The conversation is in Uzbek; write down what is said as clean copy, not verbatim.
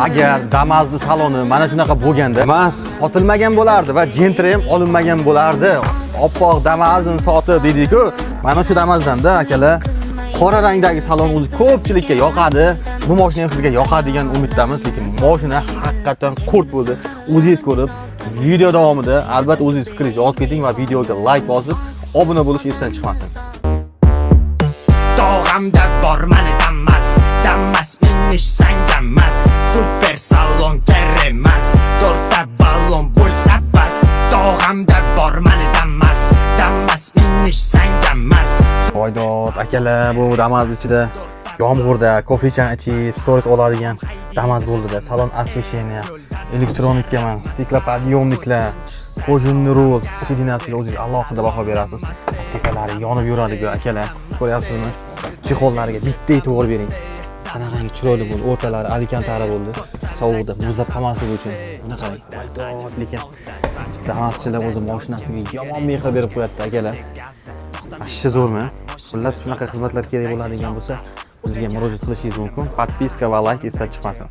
Agar Damazni saloni mana shunaqa bo'lganda, Damas sotilmagan bo'lardi va Gentra ham olinmagan bo'lardi. Oppoq Damazini sotib deydi-ku. Mana shu Damazdan-da, akalar. Qora rangdagi salon o'zi ko'pchilikka yoqadi. Bu mashina ham sizga yoqadi degan umiddamiz, lekin mashina haqiqatan qurt bo'ldi. O'zingiz ko'rib, video davomida albatta o'zingiz fikringizni yozib keting va videoga like bosib, obuna bo'lish esdan chiqmasin. Tog'amda bor mani Damas, Damas minish sangamas. Super salon keremas, to'rtta ballon bo'lsa bas. Tog'amda bor mani Damas, Damas minish sangamas. Voydod, akalar, bu Damas ichida yomg'irda kofechan ichib, stories oladigan Damas bo'ldida. Salon освещение, elektronika, man, стеклоподъёмник lar, кожаный rul, сиденья siga o'zingiz alohida baho berasiz. Tepalari yonib yuradi-ku, akalar. Ko'ryapsizmi? Чехол lariga bitta e'tibor bering. Qanaqangi chiroyli bo'ldi, o'rtalari alkantara bo'ldi. Sovuqda muzlab qolmasligi uchun. Buni qarang. Voydod, lekin Damaschilar o'zi mashinasiga yomon mehr berib qo'yapti, akalar. Вообще zo'rmi? Xullas, shunaqa xizmatlar kerak bo'ladigan bo'lsa, bizga murojaat qilishingiz mumkin. Подписка va like esdan chiqmasin.